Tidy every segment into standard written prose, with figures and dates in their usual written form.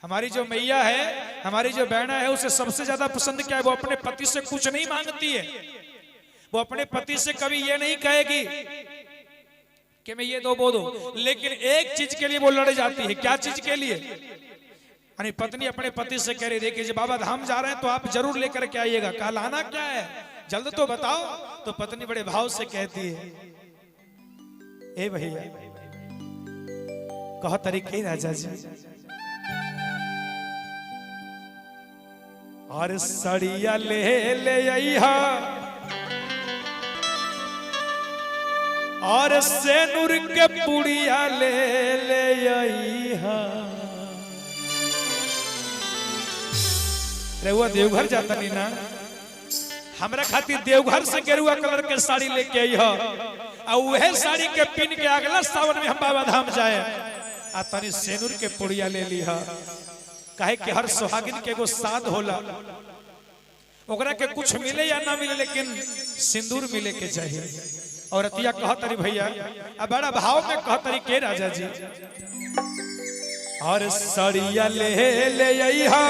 हमारी जो मैया है, हमारी जो बहना है, उसे सबसे ज्यादा पसंद क्या है? वो अपने पति से कुछ नहीं मांगती है। वो अपने पति से कभी ये नहीं कहेगी कि मैं ये दो वो दो, लेकिन एक चीज के लिए वो लड़ जाती है। क्या चीज के लिए? यानी पत्नी अपने पति से कह रही, देखिए जी बाबा धाम जा रहे हैं तो आप जरूर लेकर के आइएगा। कहा लाना क्या है, जल्द तो बताओ। तो पत्नी बड़े भाव से कहती है, ए भैया कह तरीके राजा जी, और सड़िया ले ले अइहा और सेनुर के पुड़िया ले ले अइहा। रहुआ देवघर जाता नहीं ना, हमरा खातिर देवघर से गेरुआ कलर के साड़ी लेके आई हो, और वह साड़ी के पिन के अगला सावन में हम बाबा धाम जाए। आ तनी सेनुर के पुड़िया ले ली हा। काहे कि हर सुहागिन के एगो साध होला, ओकरा के कुछ मिले या ना मिले लेकिन सिंदूर मिले के चाहिए। और अतिया कहतरी भैया, आ बड़ा भाव में कहतरी के राजा जी, और सड़िया ले ले अइहा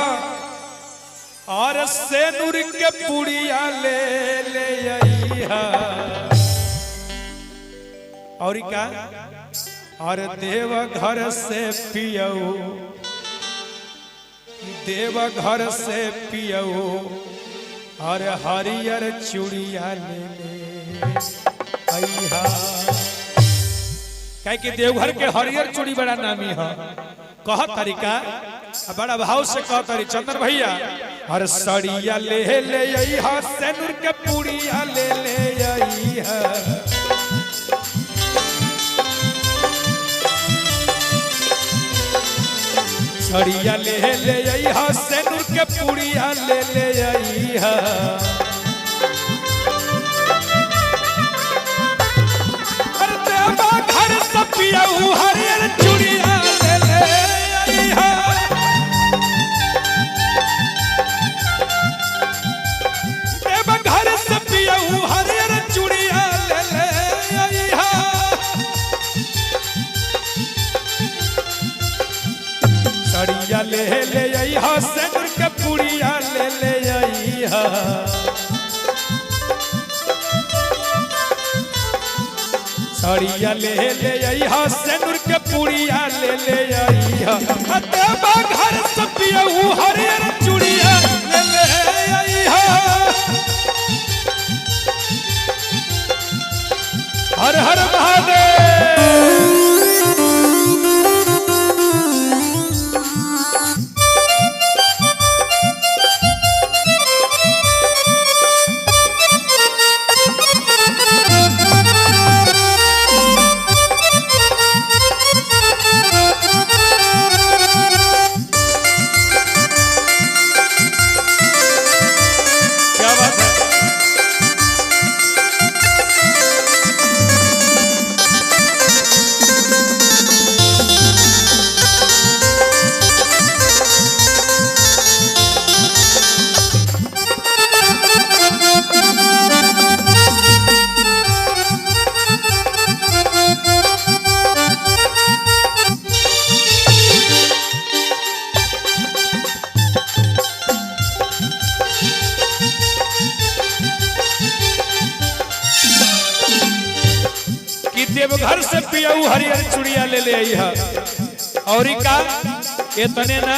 और सेनुर के पुड़िया ले ले अइहा। और क्या? और देव घर से पियऊ, देव घर से पियऊ और हरियर चूड़िया ले ले अइहा। काहे कि देवघर के हरियर चूड़ी बड़ा नामी है। कह तरीका बड़ा भाव से कह तरी चंद्र भैया, हर सड़िया ले ले अइहा सेनुर के पुड़िया ले ले अइहा। सड़िया ले ले अइहा सेनुर के पुड़िया ले ले अइहा। अरे देवा घर से पियऊ हरियर चूड़िया ले ले अइहा। देवा घर से पियऊ हरियर चूड़िया ले ले अइहा। सड़िया ले ले अइहा सेनुर के पुड़िया ले ले अइहा। सड़िया ले ले अइहा सेनुर के पुड़िया ले ले अइहा। देवा घर से पियऊ हरियर चूड़िया ले ले अइहा। हर हर महादेव। क्या बात है? कि देवघर से पियऊ हरियर चूड़िया ले ले अइहा। और का इतने ना,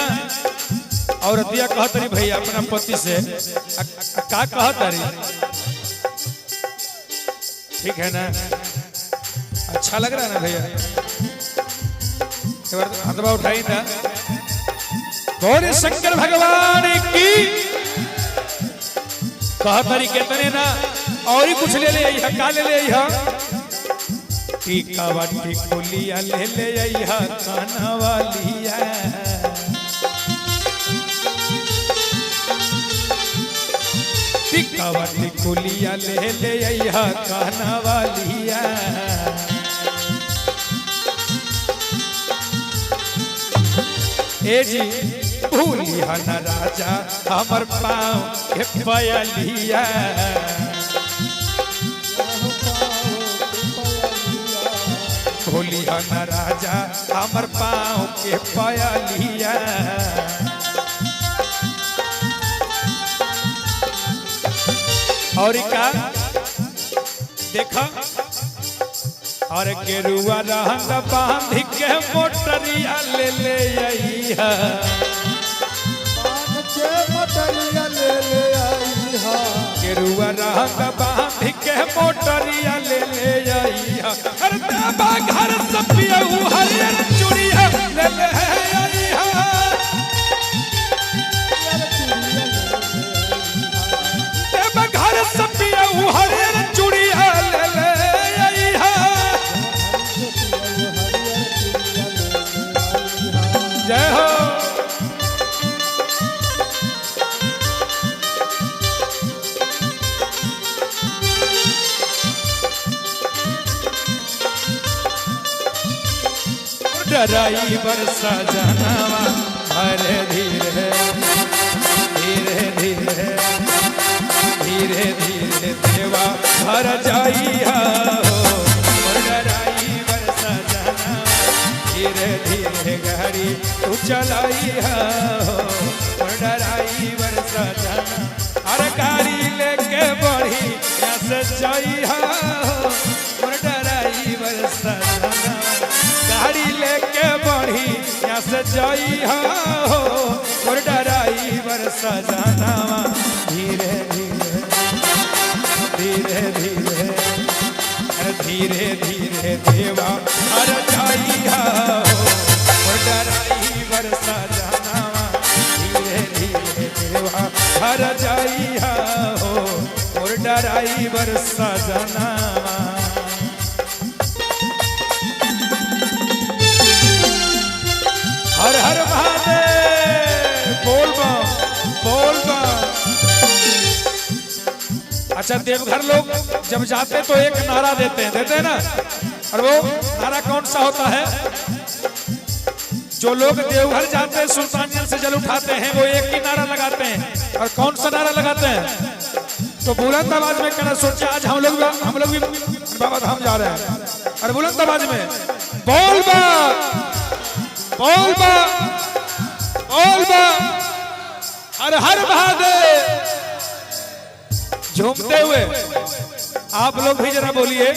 औरतिया कहतरी भैया अपना पति से, का कहतरी? ठीक है ना, अच्छा लग रहा है ना भैया? एक बार हाथवा उठाई ना। गौरी शंकर भगवान की। कहतरी केतने ना, और ही कुछ ले ले अइहा। का ले ले अइहा? टीका वाटी कुलिया ले ले अइहा काना वालिया। टीका वाटी कुलिया ले ले अइहा काना वालिया। ए जी भूलिया न राजा हमर पाँव के पयलिया। भूलिया न राजा हमर पाँव के पयलिया। और का देखा और गेरुआ रंग बांध के मोटरिया ले ले आई है। बांध के मोटरिया ले ले आई हा। गेरुआ रंग बांध के मोटरिया ले ले आई है। अरे देवा घर से पियऊ हरियर चूड़िया ले ले आई है। देवा घर से पियऊ हरियर चूड़िया ले ले आई है। जय हो। डराइवर सजनवा हरे धीरे धीरे धीरे धीरे धीरे देवा हर जाइया हो। डराइवर सजनवा धीरे धीरे गाड़ी तू चलाइया हो। डराइवर सजना अरे गाड़ी लेके बढ़ी यहाँ से जाइया हो। डराइवर सजना गाड़ी लेके बढ़ी यहाँ से जाइया हो। डराइवर सजनवा धीरे धीरे धीरे धीरे धीरे धीरे देवा हर जाइया हो। डराइवर सजनवा धीरे धीरे देवा हर जाइया हो। डराइवर सजनवा। हर हर महादेव बोल बम बोल बम। अच्छा देवघर लोग जब जाते तो एक नारा देते हैं, देते हैं ना? और वो नारा कौन सा होता है? जो लोग देवघर जाते हैं सुल्तानगंज से जल उठाते हैं वो एक ही नारा लगाते हैं। और कौन सा नारा लगाते हैं? तो बुलंद आवाज में कहना, सोचे आज हम लोग भी बाबा धाम जा रहे हैं और बुलंद आवाज में बोल बम बोल बम बोल बम हर हर महादेव झूमते हुए आप लोग भी जरा बोलिए।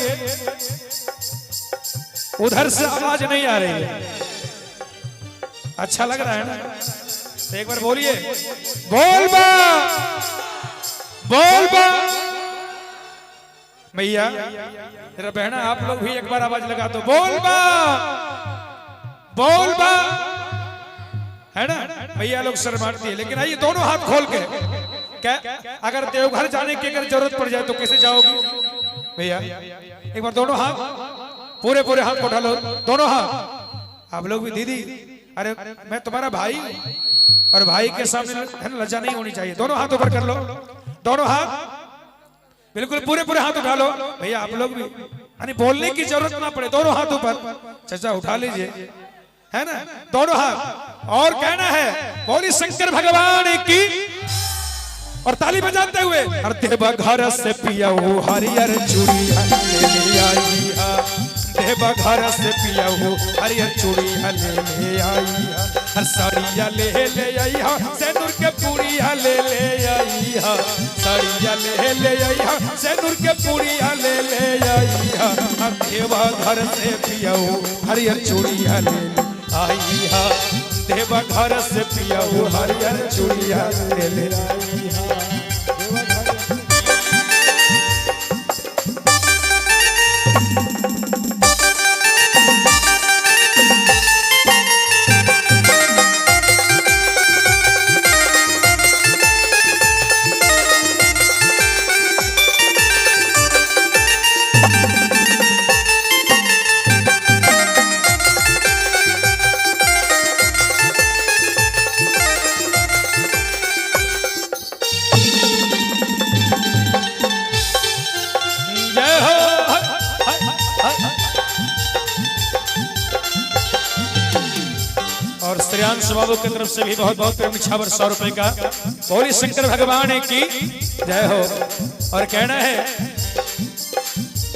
उधर से आवाज नहीं आ रही है, अच्छा लग रहा है ना? तो एक बार बोलिए बोल बम बोल बम। भैया तेरा बहना आप लोग भी एक बार आवाज लगा दो, बोल बम बोल बम, है ना? भैया लोग शर्माती है, लेकिन आइए दोनों हाथ खोल के। क्या अगर देवघर जाने की अगर जरूरत पड़ जाए तो कैसे जाओगी भैया? एक बार दोनों हाथ पूरे पूरे हाथ उठा लो, दोनों हाथ। आप लोग भी दीदी, अरे मैं तुम्हारा भाई और भाई के सामने है ना लज्जा नहीं होनी चाहिए। दोनों हाथ ऊपर कर लो, दोनों हाथ बिल्कुल पूरे पूरे हाथ उठा लो भैया। आप लोग भी, यानी बोलने की जरूरत ना पड़े, दोनों हाथ ऊपर चाचा उठा लीजिए, है ना? दोनों हाथ। और कहना है बोली शंकर भगवान की, और ताली बजाते हुए। देव घर से पिया हरियर चूड़िया ले ले आई हा। देव घर से पिया हरियर चूड़िया ले ले आई हा। हर साड़िया ले ले आई हा, सिंदूर के पूड़िया ले ले आई हा। साड़िया ले ले आई हा, सिंदूर के पूड़िया ले ले आई हा। देव घर से पिया हरियर चूड़िया ले ले आई हा। देव घर से पिया हरियर चूड़िया ले ले आई हा। जय हो। और श्रेयांश बाबू की तरफ से भी बहुत बहुत प्रेम निछावर 100 रुपए का। बोली शंकर भगवान की जय हो। और कहना है,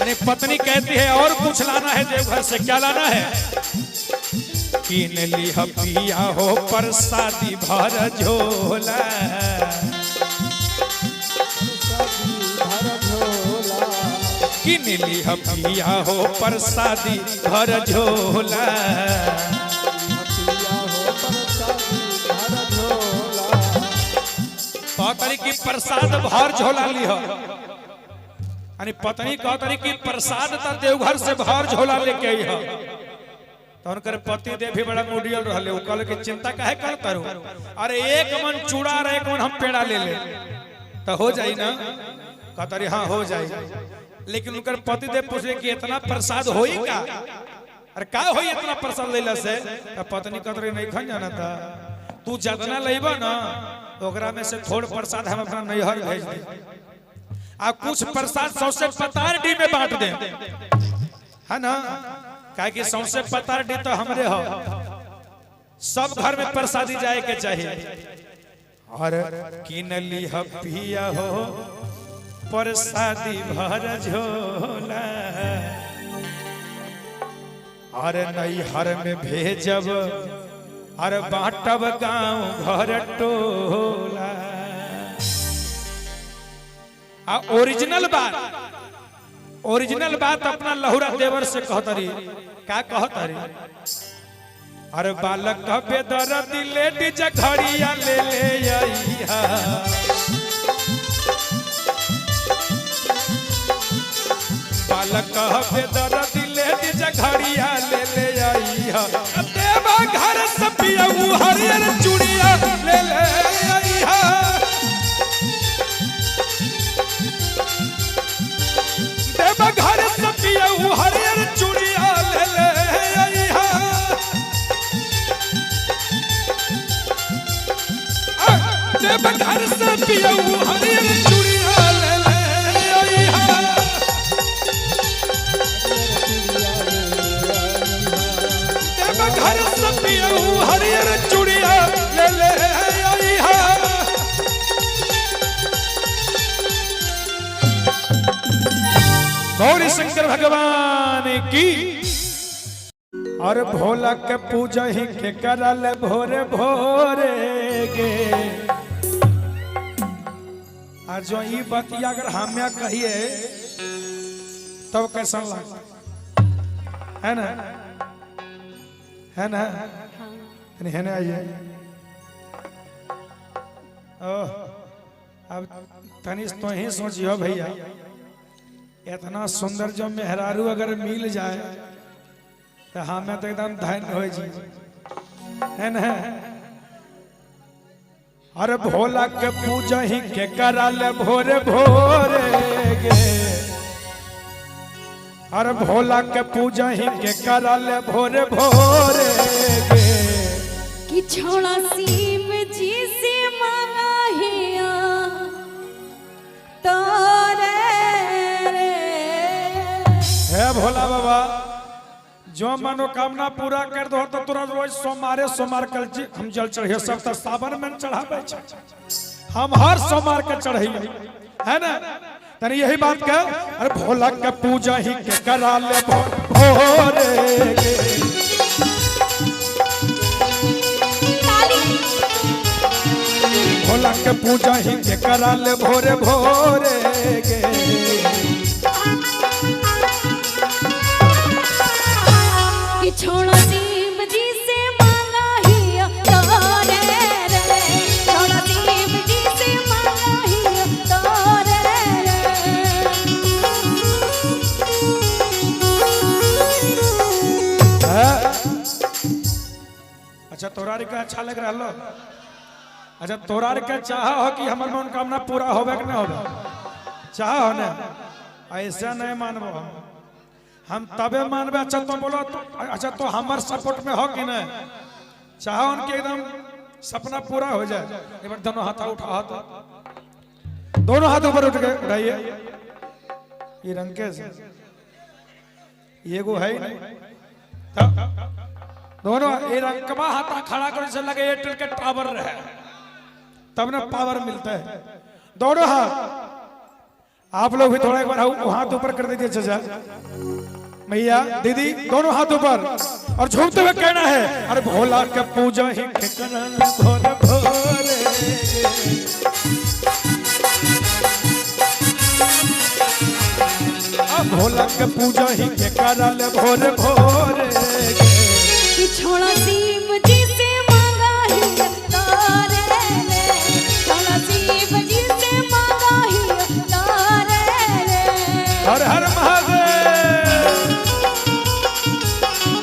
अरे पत्नी कहती है और कुछ लाना है देवघर से, क्या लाना है? कीन ली पिया हो प्रसादी भर झोला, किन ली पिया हो प्रसादी भर झोला। पिया हो प्रसादी भर झोला। कहतरी कि प्रसाद भर झोला लिह, यानी पत्नी कहतरी कि प्रसाद त देवघर से भर झोला लेके आई ह। तो उनकर पति देव भी बड़ा मुडियल रहले, उ कहले कि चिंता काहे करत रहो, अरे एक मन चूड़ा और एक मन हम पेड़ा ले ले तो हो जाई ना। कहतरी हाँ हो जाई। लेकिन उनकर पति देव पूछले कि इतना प्रसाद होई का, अरे का होई इतना प्रसाद लेला से? तो पत्नी कहतरी नहीं खन जाना था, तू जितना लेबा ना ओकरा में से थोड़ प्रसाद हम अपना नैहर भेज दे, आ कुछ प्रसाद सौसे पतारडी में बांट दे, है ना? काहे कि सौसे पतारडी तो हमरे हो, सब घर में प्रसादी जाए के चाहिए। और किन ली पिया हो प्रसादी भर झोला, और नैहर में भेजब और बांटब गांव घर टोला। आ ओरिजिनल बात, ओरिजिनल बात अपना लहुरा देवर से कहतरी, का कहतरी? अरे बालक बेदर्दी लेडीज घड़िया ले ले आइहा, बालक बेदर्दी लेडीज घड़िया ले ले आइहा, देवा घर से पियऊ हरियर चूड़िया ले ले आइहा, देवा घर से पियऊ हरियर चूड़िया ले ले आइहा, देवा घर से पियऊ हरियर चूड़िया ले ले आइहा, देवा घर से पियऊ हरियर चूड़िया ले ले आइहा। गौरी शंकर भगवान की। और भोला के पूजा ही के करल भोरे भोरे गे। आ जो ई बतिया अगर हमें कहिए तब कैसा लगता है ना? है ना? नहीं है ना? आइए। ओह, अब तनिष तो ही सोचियो भैया, इतना सुंदर जो मेहरारू अगर मिल जाए तो हमें तो एकदम धन्य हो जी, है ना? अरे भोला के पूजा ही के करल भोरे भोरे गे, अरे भोला के पूजा ही के करल भोरे भोरे गे। कि छोड़ा शिव जी से मांगा तोरे रे। हे भोला बाबा, जो मनोकामना पूरा कर दो तो तोरा रोज सोमवारे सोमवार कल जी हम जल चढ़िए, सब तो सावन में चढ़ावे छे, हम हर सोमवार के चढ़िए, है ना? तनी यही बात कह। अरे भोला के पूजा ही के करा ले भोरे गे। ताली। भोला के पूजा ही के करा ले भोरे भोरे गे। कि छोड़ा शिव जी से मांगा ही तोरे रे, छोड़ा शिव जी से मांगा ही तोरे रे। है? अच्छा तोरा के अच्छा लग रहा लो? अच्छा तोरा के चाह हो कि हमर मनोकामना पूरा होबे कि नहीं होबे? चाह हो ना? ऐसा नहीं मानबो हम तबे मानबे। अच्छा तो बोलो तो, अच्छा तो हमर सपोर्ट में हो कि नहीं? चाह उनके एकदम सपना पूरा हो जाए। एक बार दोनों हाथ उठा, हाथ दोनों हाथ ऊपर उठ गए, उठाइए। ये रंग के ये गो है ही नहीं। तो दोनों ये रंगवा हाथ खड़ा करे से लगे एयरटेल के टावर रहे, तब ना पावर मिलता है। दोनों हाथ आप लोग भी थोड़ा एक बार हाथ ऊपर कर दीजिए चाचा भैया दीदी, दोनों हाथ ऊपर और झूमते हुए कहना है, अरे भोला के पूजा ही के करल भोरे भोरे। भोला भोला के पूजा ही के करल भोर भोरे गे। कि छोड़ा शिव जी से मांगा ही तारे रे, छोड़ा शिव जी से मांगा ही तारे रे। हर हर महादेव।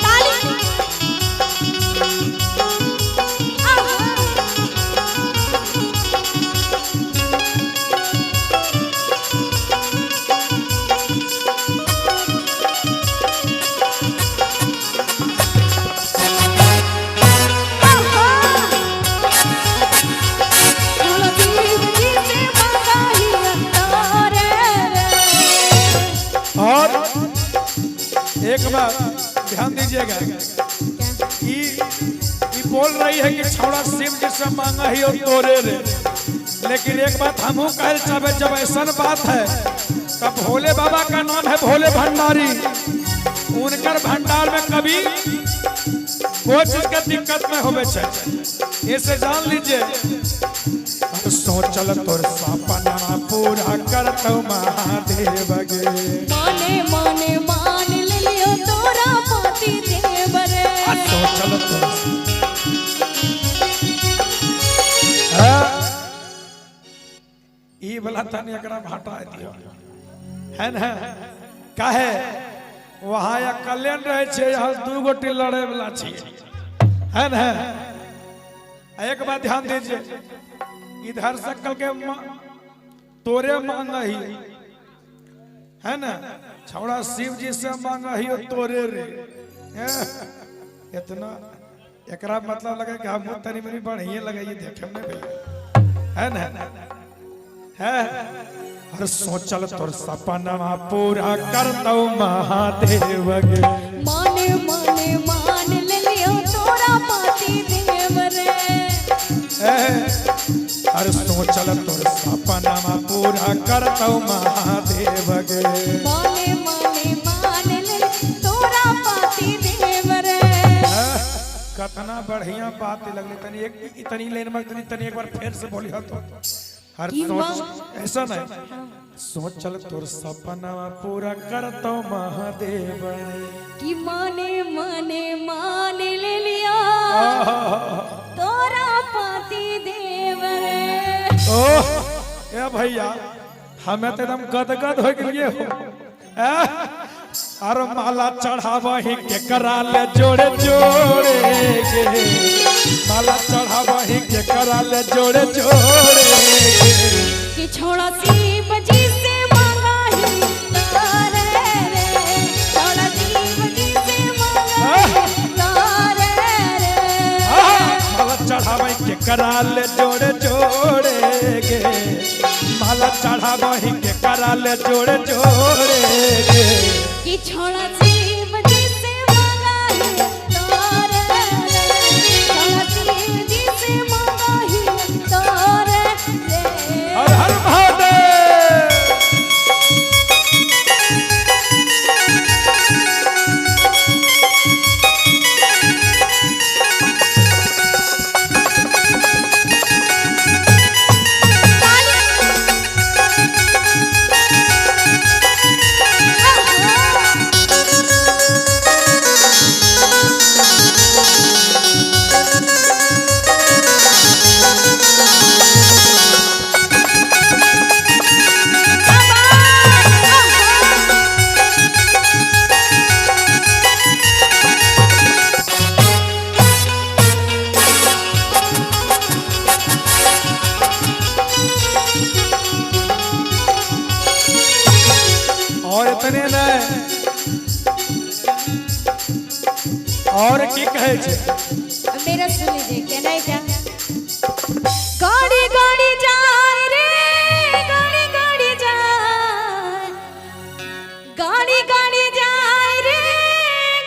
ताली। आहा। छोड़ा शिव जी से मांगा ही तारे रे। और एक बार ध्यान दीजिएगा, ई ई बोल रही है कि छौड़ा शिव जी से मांगा ही और तोरे रे, लेकिन एक बात हमहू कहल चाहे, जब ऐसा बात है तब भोले बाबा का नाम है भोले भंडारी, उनकर भंडार में कभी कोई चीज के दिक्कत में होवे छै, इसे जान लीजिए। सोचल तोर सपना पूरा करतौ महादेव गे। माने माने मान लियो तोरा पति देव रे। सोचल तोर ई वाला तनी एकरा हटा दियो है ना, काहे वहाँ या कल्याण रहे छे, यहाँ दू गोटी लड़े वाला छे है ना। एक बात ध्यान दीजिए, इधर से कल के तोरे मांग ही है ना, छौड़ा शिव जी से मांग ही और तोरे रे। इतना एकरा मतलब लगे कि हम तनी मनी बढ़िया लगे ये देखे में भैया है ना है। हर सोचल तोर सपना पूरा करतौ महादेव गे। माने माने मान लियो तोरा पति देव रे। हर सोचल तोर सपना पूरा करतौ महादेव गे। माने माने मान ले तोरा पति देव रे। कतना बढ़िया बात लगले, तनी एक इतनी लाइन में तनी तनी एक बार फिर से बोली हो तो। हर सोच ऐसा नहीं, सोचल तोर सपना पूरा करतौ महादेव रे। कि माने माने मान ले लिया तोरा पति देव रे। ओह ए भैया, हमें तो एकदम गदगद हो गेलिए हो। अरे माला चढ़ावही के कराले जोड़े जोड़े गे, माला चढ़ावही के कराले जोड़े जोड़े गे। कि छोड़ा शिव जी से मांगा ही तारे रे, छोड़ा शिव जी से मांगा ही तारे रे। माला चढ़ावही के कराले जोड़े जोड़े गे, माला चढ़ावही के कराले जोड़े जोड़े गे। कि छोड़ा शिव जी से मांगा ही तारे रे, छोड़ा शिव जी से मांगा ही तारे रे। हर हर महादेव। और इतने नहीं, और की कहे छे? अब मेरा सुन लीजिए, कहना है क्या? गाड़ी गाड़ी जाए रे, गाड़ी गाड़ी जाए, गाड़ी गाड़ी जाए रे,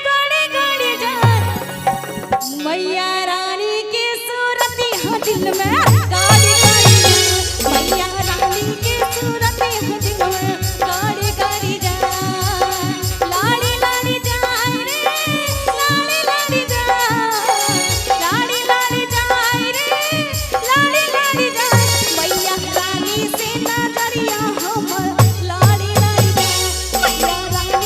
गाड़ी गाड़ी जाए, मैया रानी की सूरत यहाँ दिल में, गाड़ी गाड़ी जाए, मैया रानी की सूरत यहाँ दिल में, गाड़ी गाड़ी जाए, लाड़ी लाड़ी जाए रे, लाड़ी लाड़ी जाए, लाड़ी लाड़ी जाए रे, लाड़ी लाड़ी जाए, मैया रानी से नजरिया हमर लाड़ी लाड़ी जाए, मैया रानी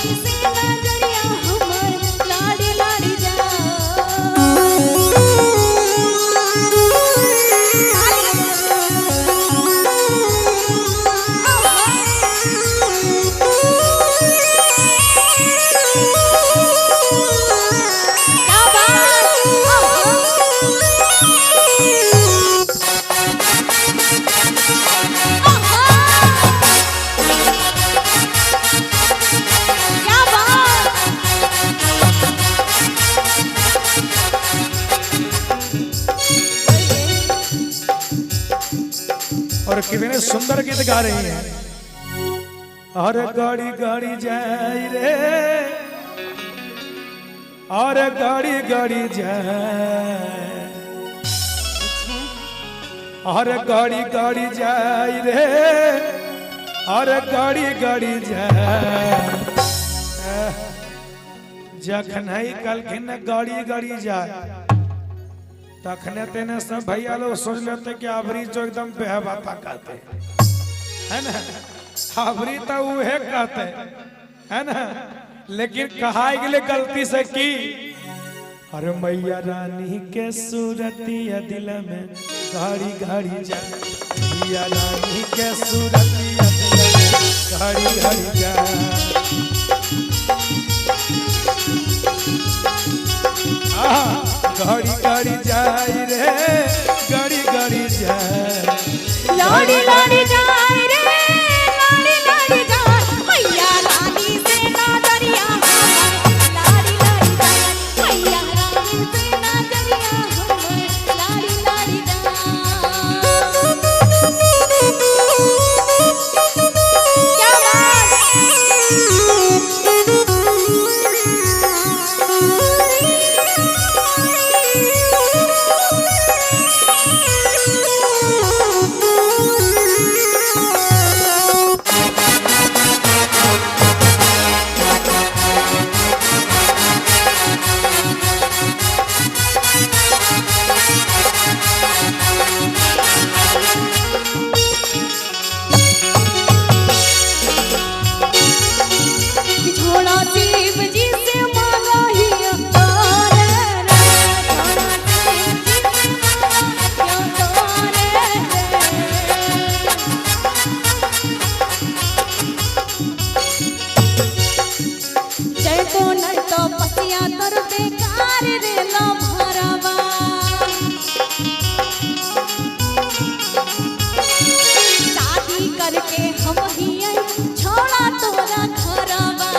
और कितने सुंदर गीत गा रही हैं। और गाड़ी गाड़ी जाए रे, और गाड़ी गाड़ी जाए, और गाड़ी गाड़ी जाए रे, और गाड़ी गाड़ी जाए। जखन ही कलखिन गाड़ी गाड़ी जाए तखने तेने सब भैया लोग सोच लेते कि अबरी जो एकदम बेहबाता कहते है ना, अबरी तो उहे कहते है ना, लेकिन कहा गेले गलती से की अरे मैया रानी के सूरतिया दिल में गाड़ी गाड़ी जाए, मैया रानी के सूरतिया दिल में गाड़ी गाड़ी जाए। गाड़ी गाड़ी जाए रे, गाड़ी गाड़ी जाए, लाड़ी लाड़ी जाए रे, लाड़ी लाड़ी जाए, मैया रानी से ना दरिया हमर, लाड़ी लाड़ी जाए, मैया रानी से ना दरिया हमर, लाड़ी लाड़ी जाए। क्या बात। झोला शिव जी से मांगा ही तोरे रे, झोला शिव जी से मांगा ही तोरे रे। जय तो नहीं तो पसिया तर बेकार रे लो भरवा, शादी करके हम ही आई छोड़ा तोरा घरवा।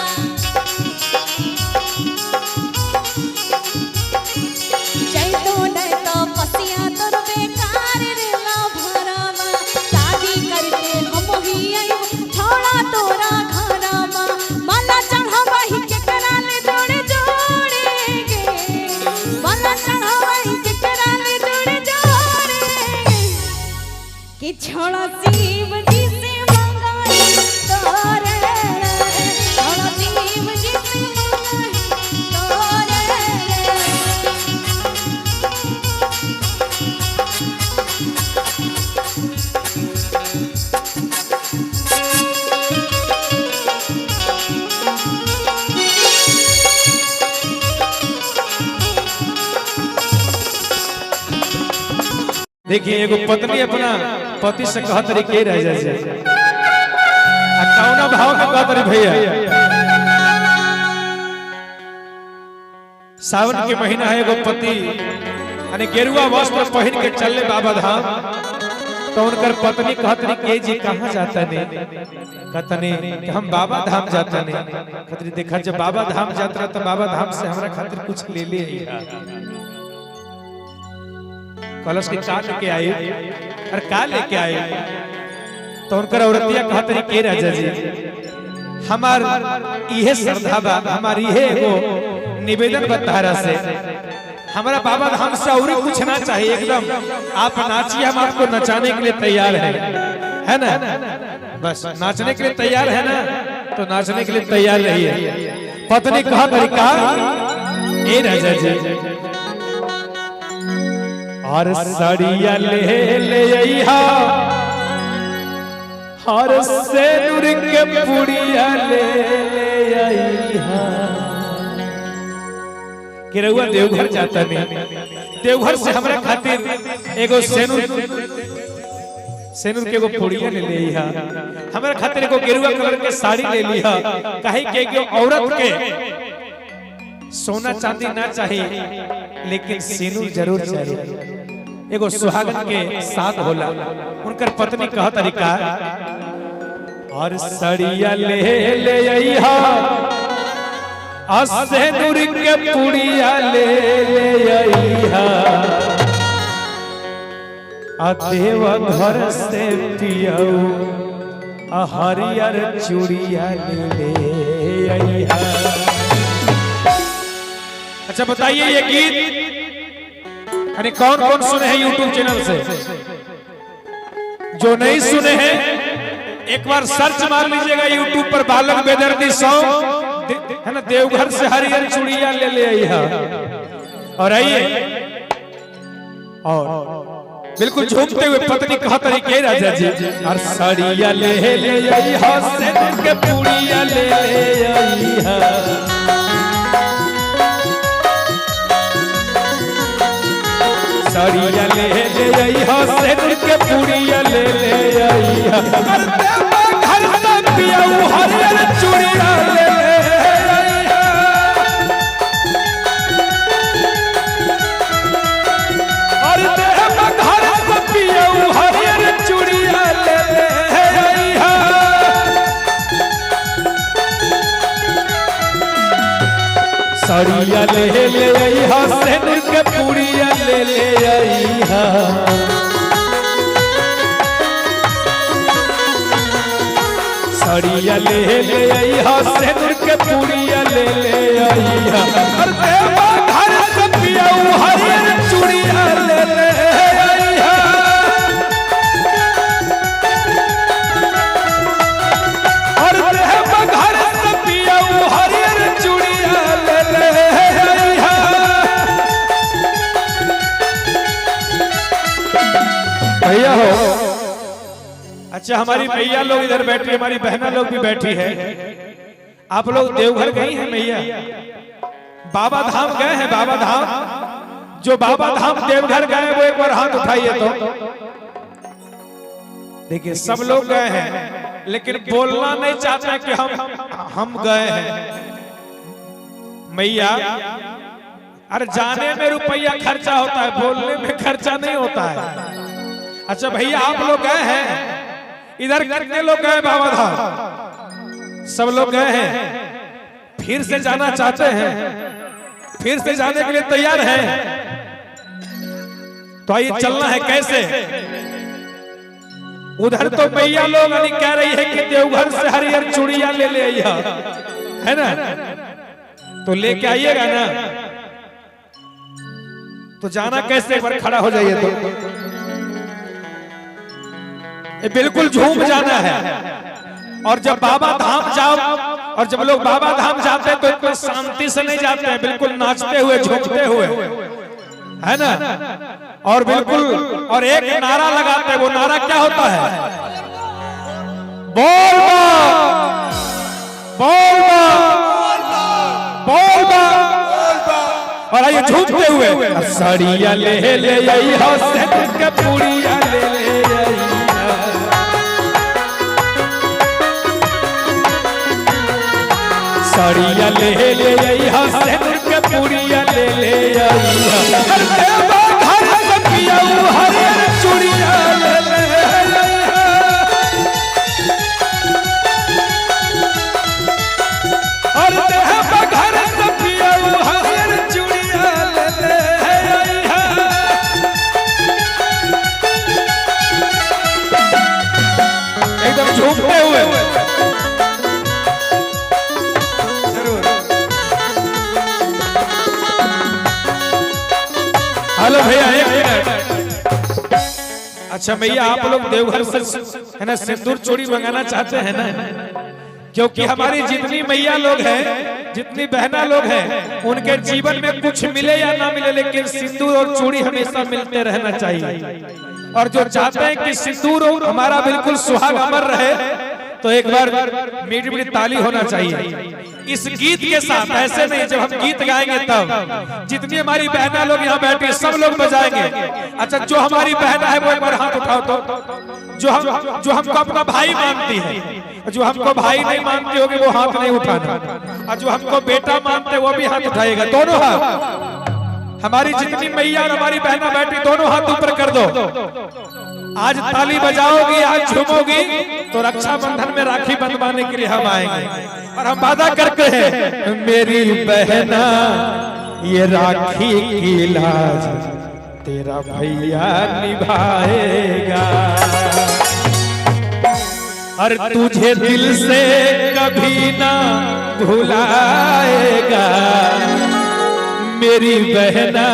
जय तो नहीं तो पसिया तोर बेकार रे लो भरवा, शादी करके हम ही आई छोड़ा तोरा घरवा। माला चढ़ावा ही केकरा ले जोड़े जोड़े गे, माला चढ़ावा ही केकरा ले जोड़े जोड़े गे, कि छोड़ा शिव जी से मंगाई तोरे रे, छोड़ा शिव जी से मंगाई तोरे रे। देखिए एगो पत्नी अपना पति से कहत रही के रह जाए आ कौना भाव में कहत रही भैया। सावन के महीना है, एगो पति यानी गेरुआ वस्त्र पहन के चले बाबा धाम, तो उनकर पत्नी कहत रही के जी कहाँ जाता नहीं, कहतनी कि हम बाबा धाम जाता नहीं। कहतरी देखा जब बाबा धाम जाता रहा तो बाबा धाम से हमरा खातिर कुछ ले ले। कलश के का लेके आई और का लेके आई, तो उनकर औरतिया कहत रही के राजा जी हमार इहे श्रद्धा बा, हमार इहे एगो निवेदन बा तारा से, हमारा बाबा धाम से और कुछ ना चाहिए, एकदम आप नाचिए, हम आपको नचाने के लिए तैयार हैं, है ना, बस नाचने के लिए तैयार है ना, तो नाचने के लिए तैयार रहिए। पत्नी कहा तरीका ए राजा जी और सड़िया ले ले अइहा और सेनुर के पुड़िया ले ले अइहा। कि रउआ देवघर जाता नहीं, देवघर से हमरा खातिर एगो सेनुर सेनुर के एगो पुड़िया ले ले अइहा, हमरा खातिर एगो गेरुआ कलर के साड़ी ले लिहा। काहे के एगो औरत के सोना चांदी ना चाहिए लेकिन सिनुर जरूर चाहिए। एगो सुहागन के साथ होला, उनकर पत्नी कह तरीका और सड़िया ले ले अइहा सिनुर के पुड़िया ले ले अइहा। आ देव घर से पियऊ आ हरियर चूड़िया ले ले अइहा। अच्छा बताइए ये गीत अरे कौन कौन सुने हैं यूट्यूब चैनल से? जो नहीं सुने हैं एक बार सर्च मार लीजिएगा यूट्यूब पर बालक बेदर्दी सॉन्ग है ना, देवघर से हरियर चूड़िया ले ले अइहा। और आइए और बिल्कुल झूमते हुए पत्नी कहत रही के राजा जी और साड़िया ले ले अइहा सेन के पूड़िया ले ले अइहा। साड़िया ले ले अइहा सेन के पूड़िया ले ले अइहा। घर से पियाऊ हरियर चूड़िया ले ले अइहा। और देह घर से पियाऊ हरियर चूड़िया ले ले अइहा। साड़िया ले ले अइहा सेनुर के पूड़िया ले ले अइहा। साड़िया ले ले अइहा सेनुर के पूड़िया ले ले अइहा। और देवा घर से पियाऊ हरियर चूड़िया ले ले अइहा। और देवा घर से पियाऊ हरियर चूड़िया ले ले अइहा। भैया हो, अच्छा हमारी मैया लोग इधर बैठी है, हमारी बहना लोग भी बैठी है। आप लोग देवघर गई हैं मैया? बाबा धाम गए हैं? बाबा धाम, जो बाबा धाम देवघर गए वो एक बार हाथ उठाइए तो। देखिए सब लोग गए हैं लेकिन बोलना नहीं चाहते कि हम गए हैं। मैया अरे जाने में रुपया खर्चा होता है, बोलने में खर्चा नहीं होता है। अच्छा भैया आप लोग गए हैं? इधर कितने लोग गए बाबा धाम? सब लोग गए हैं। फिर से जाना चाहते हैं? फिर से जाने के लिए तैयार हैं? तो आइए चलना है। कैसे? उधर तो मैया लोग यानी कह रही है कि देवघर से हरियर चूड़िया ले ले आइया, है ना? तो लेके आइएगा ना? तो जाना कैसे? एक बार खड़ा हो जाइए तो। ये बिल्कुल झूम जाना है। और जब बाबा धाम जाओ, और जब लोग बाबा धाम जाते हैं तो इतना शांति से नहीं जाते हैं, बिल्कुल नाचते हुए झूमते हुए, है ना? और बिल्कुल और एक नारा लगाते हैं, वो नारा क्या होता है? बोल बम, बोल बम, बोल बम। और आइए झूमते हुए साड़िया ले ले अइहा सेन के पूड़िया ले ले अइहा। साड़िया ले ले अइहा सेन के पूड़िया ले ले अइहा। देवा घर से पियाऊ हरियर चूड़िया ले ले अइहा। और देवा घर से पियाऊ हरियर चूड़िया ले ले अइहा। एकदम झूमते हुए जरूर। हेलो भैया एक मिनट। अच्छा भैया आप लोग देवघर से है ना सिंदूर चूड़ी मंगाना चाहते हैं ना? क्योंकि हमारी जितनी मैया लोग हैं, जितनी बहना लोग हैं, उनके जीवन में कुछ मिले या ना मिले लेकिन सिंदूर और चूड़ी हमेशा मिलते रहना चाहिए। और जो चाहते हैं कि सिंदूर हमारा बिल्कुल सुहाग अमर रहे तो एक बार मीठी मीठी ताली होना चाहिए इस गीत के साथ। ऐसे नहीं, जब हम गीत गाएंगे तब जितनी हमारी बहना लोग यहाँ बैठी सब लोग बजाएंगे। अच्छा जो हमारी बहना है वो एक बार हाथ उठाओ तो। जो हमको अपना भाई मानती है, जो हमको भाई नहीं मानती होगी वो हाथ नहीं उठाना, और जो हमको बेटा मानते वो भी हाथ उठाएगा, दोनों हाथ। हमारी जितनी मैया और हमारी बहना बैठी दोनों हाथ ऊपर कर दो। आज ताली बजाओगी, आज झूमोगी तो रक्षाबंधन में राखी बंधवाने के लिए हम आएंगे। और हम वादा करते हैं मेरी बहना ये राखी की लाज तेरा भैया निभाएगा। और तुझे दिल से कभी ना भुलाएगा मेरी बहना,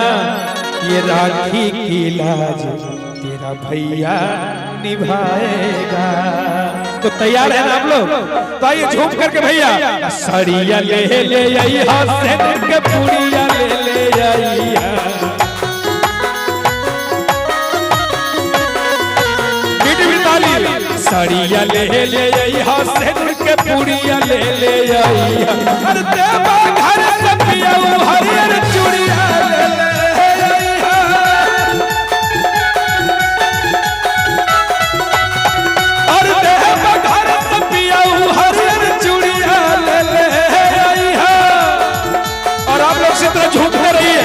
ये राखी की लाज तेरा भैया निभाएगा। तो तैयार है ना आप लोग? तो आइए झूम करके भैया, सड़िया ले ले आइया, सेन के पुड़िया ले ले आइया, सड़िया ले ले आइया, सेन के पुड़िया ले ले आइया, अरे देवा घर से पिया हरियर चूड़िया ले ले आइया, अरे देवा घर से पिया हरियर चूड़िया ले ले आइया। और आप लोग से तरह झूठते रहिए,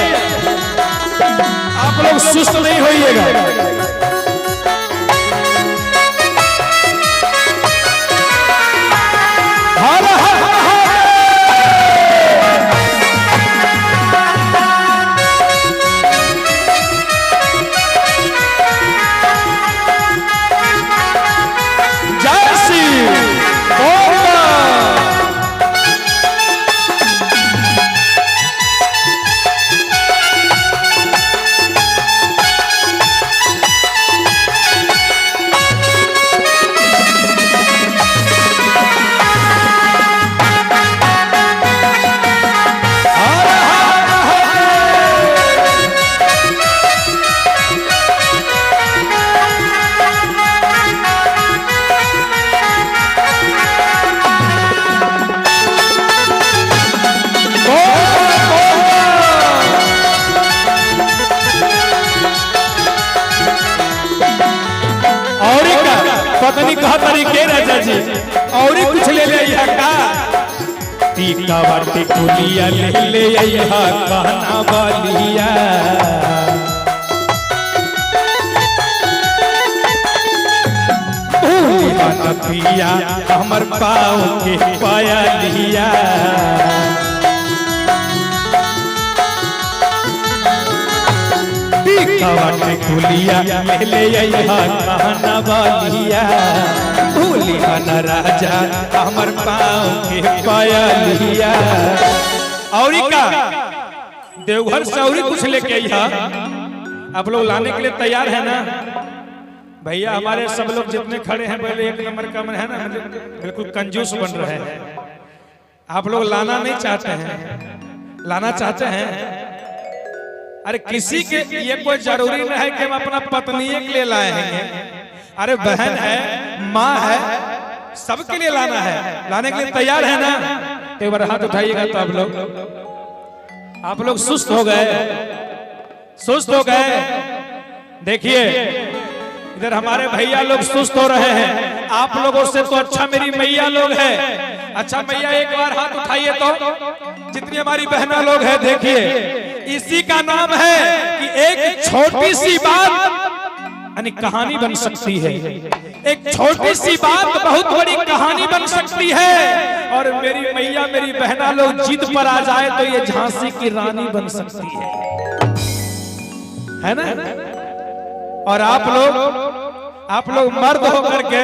आप लोग सुस्त नहीं होइएगा। हर हर हर। जय श्री बोल। हर हर हर। बोल, बोल। और एक पत्नी कहा तरीके राजा जी और कुछ ले ले आइहा का, टीका बाटी कुलिया ले ले आइहा कहना बलिया, भूलिया न पिया हमर पाँव के पाया लिया, टीका बाटी कुलिया ले ले आइहा कहना बलिया, भूलिया न राजा हमर पाँव के पाया लिया। और का देवघर से और कुछ लेके आइहा, आप लोग लाने के लिए तैयार है ना भैया? हमारे सब लोग जितने खड़े हैं पहले एक नंबर का मन है ना, बिल्कुल कंजूस बन रहे हैं। आप लोग लाना नहीं चाहते हैं, लाना चाहते हैं? अरे किसी के ये कोई जरूरी नहीं है कि हम अपना पत्नी के लिए लाए हैं, अरे बहन है, माँ है, सबके लिए लाना है। लाने के लिए तैयार है ना? एक बार हाथ उठाइएगा तो। आप लोग सुस्त हो गए, सुस्त हो गए। देखिए इधर हमारे भैया लोग सुस्त हो रहे हैं, आप लोगों से तो अच्छा मेरी मैया लोग हैं। अच्छा मैया एक बार हाथ उठाइए तो, जितनी हमारी बहना लोग हैं। देखिए इसी का नाम है कि एक छोटी सी बात यानी कहानी बन सकती है, एक छोटी सी बात बहुत बड़ी कहानी बन सकती है। और मेरी मैया मेरी बहना लोग जिद पर आ जाए तो ये झांसी की रानी बन सकती है ना? और आप लोग मर्द होकर के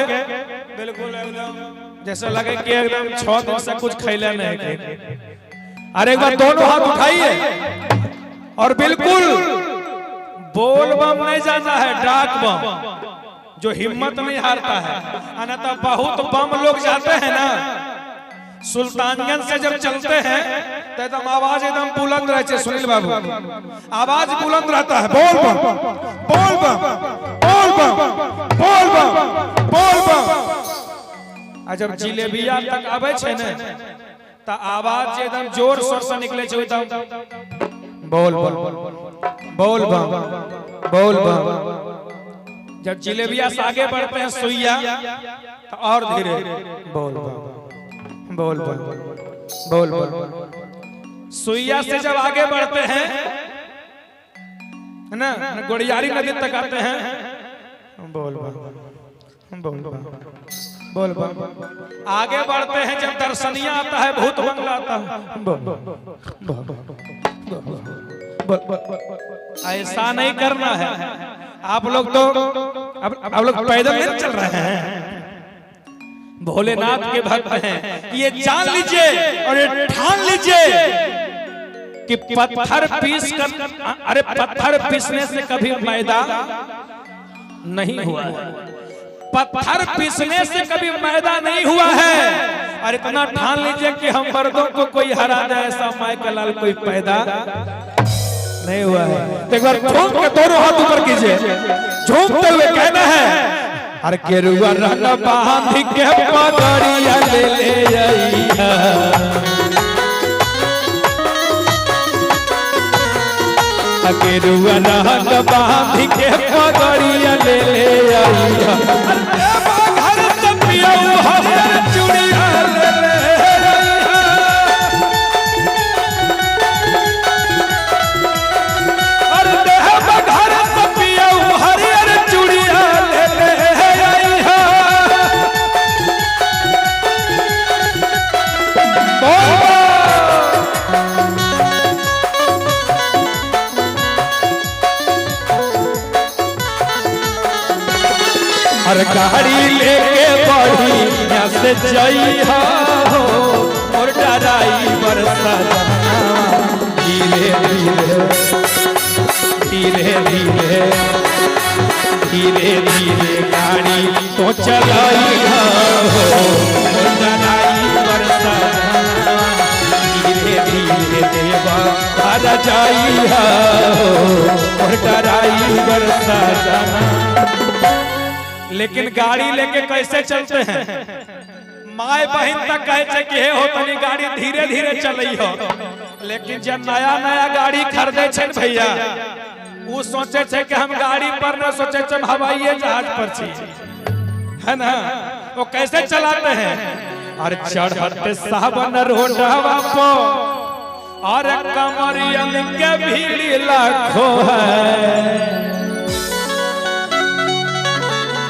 बिल्कुल एकदम जैसे लगे कि एकदम 6 दिन से कुछ खैले नहीं थे। अरे एक बार दोनों हाथ उठाइए और बिल्कुल बोल बम नहीं जाना है, डाक बम, जो हिम्मत नहीं हारता है। अनता बहुत बम लोग जाते हैं ना, सुल्तानगंज से जब चलते हैं तो एकदम आवाज एकदम बुलंद रहते है। सुनील बाबू आवाज बुलंद रहता है, बोल बम बोल बम बोल बम बोल बम बोल बम। आ जब जिलेबिया तक आवे छे ने तो आवाज एकदम जोर शोर से निकले छे, एकदम बोल बम बोल बम बोल बम। जब जिलेबिया से आगे बढ़ते हैं सुइया तो और धीरे बोल बम बोल बम बोल बम। सुइया से जब आगे बढ़ते हैं ना, गोड़ियारी नदी तक आते हैं, बोल बम बोल बम बोल बम। आगे बढ़ते हैं जब दर्शनिया आता है, भूत बंगला आता है, बोल बोल बोल बोल बोल। ऐसा नहीं करना है। आप लोग तो अब आप लोग पैदल नहीं चल रहे हैं, भोलेनाथ के भक्त हैं। ये जान लीजिए और ये ठान लीजिए कि पत्थर पीस कर, अरे पत्थर पीसने से कभी मैदा नहीं हुआ है, पत्थर पीसने से कभी मैदा नहीं हुआ है। और इतना ठान लीजिए कि हम मर्दों को कोई हरा दे ऐसा माई का लाल कोई पैदा नहीं हुआ है। एक बार झूम के दोनों हाथ ऊपर कीजिए, झूमते हुए कहना है, अरे केरुआ रंग बांध के पगड़िया ले ले अइहा, केरुआ रंग बांध के पगड़िया ले ले अइहा, अरे घर तपिया हरियर चूड़िया ले ले अइहा। अरे देह बघर तपिया हरियर चूड़िया ले ले अइहा। बोल। और गाड़ी लेके बढ़ी यहाँ से जइहा हो, और डराइवर सजना धीरे धीरे धीरे धीरे धीरे धीरे गाड़ी तो चलाइहा हो, और डराइवर सजना धीरे धीरे देवा घर जाइहा हो, और डराइवर सजना। लेकिन गाड़ी लेके कैसे चलते हैं? माय बहन तक कहे छे कि हे हो तनी गाड़ी धीरे धीरे चलई हो, लेकिन जब नया नया गाड़ी खरीदे छे भैया, वो सोचे छे कि हम गाड़ी पर न सोचे छे, हम हवाई जहाज पर छी, है ना? वो कैसे चलाते हैं? अरे चढ़ते सावन रोडवा पो और कमरियन के भीड़ लाखों है,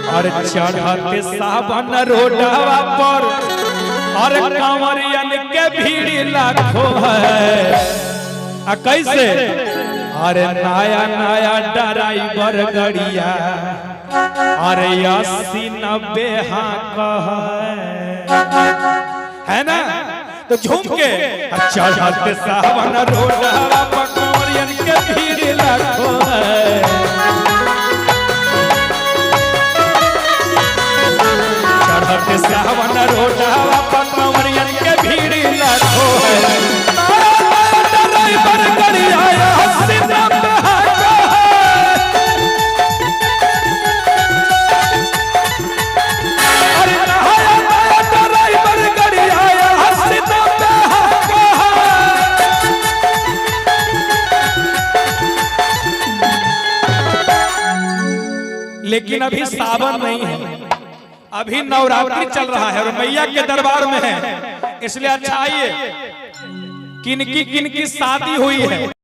और चढ़ते सावन रोडवा पर और कांवरियन के भीड़ लाखों है। आ कैसे? अरे नया नया ड्राइवर गड़िया, अरे 80-90 हाँ कह है ना? तो झूम के चढ़ते सावन रोडवा पर कांवरियन के भीड़ लाखों है, चढ़ते सावन रोडवा पर कांवरियन के भीड़ लाखों है। नया नया ड्राइवर गड़िया 80-90 हाँ कह है। अरे नया नया ड्राइवर गड़िया 80-90 हाँ कह है। लेकिन अभी सावन नहीं है, अभी नवरात्रि चल रहा है और मैया के दरबार में है, इसलिए अच्छा आइए, किनकी किनकी शादी हुई है।